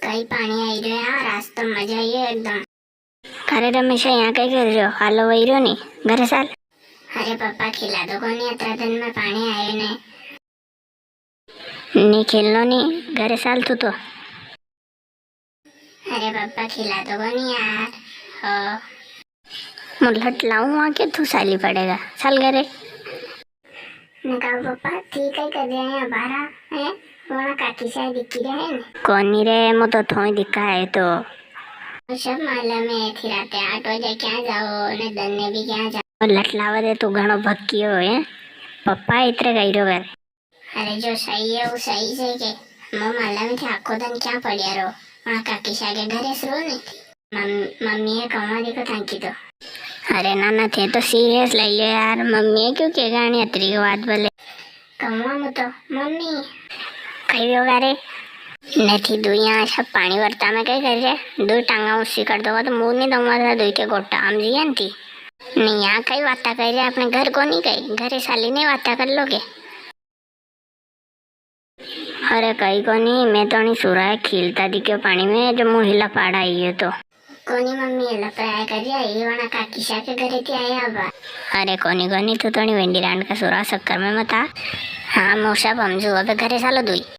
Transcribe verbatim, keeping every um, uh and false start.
कई पाणी आई रह्यो यार, आज तो मजा आई गयो एकदम। अरे रमेशा, यहाँ कई कर रह्यो? हालो वही रह्यो नी, घरे साल। अरे पापा, खिला दो कोनी, अतरा दिन में पाणी आयो ने। नी खेलनो नी, घरे साल तू तो। अरे पापा, खिला दो कोनी यार। ओ। मु लट लाऊं आके तू साली पड़ेगा, साल घरे। ने कहो पापा, ठीक है, कर रहे हैं बारा, हैं? वणा काकी सा दिखी रहे हैं। कोनी रे, मु तो थोई दिखा है तो। सब मालूम है, थी राते आठ बजे क्या जाओ, ने दन्ने भी क्या जाओ। लट लावा दे, तू घणो भक्की हो, हैं? पप्पा इतरे गई रो घर। अरे, जो सही है, वो सही से के। मो मालूम है थे आखो दन क्या पड़िया रो, वहाँ काकी सा के घरे सो रो नी थी। मम-, मम्मी ये कौवा देखो थांकी तो। अरे नाना, थे तो serious ले लियो यार, मम्मी ये क्यों के गानी अतरी के बात बोले। कौवा मु तो, मम्मी। कई होगा रे? नी थी दुइया सब पाणी वरता में कई कर रहे? दुई टांगा ऊंची कर दोगा तो मु नी दूंगा था दुई के गोटा, हम जी आंटी। नी, यहाँ कई बाता कर रहे, अपने घर को नी कई, घरे साली ने बाता कर लोगे। अरे कई कोनी, मैं तो अणी सुरा है खीलता दिख्यो पाणी में, जो मुँह हिला पाड़ा आई है तो। कोनी मम्मी, ये लपराया कर रहा है, ये वणा काकी सा के घरे थी आया बा। अरे कोनी कोनी, तू तो अणी वेंडी रांड का सुरा चक्कर में मत आ। हाँ मौसा, अब हम जो अबे घरे सालो दुई।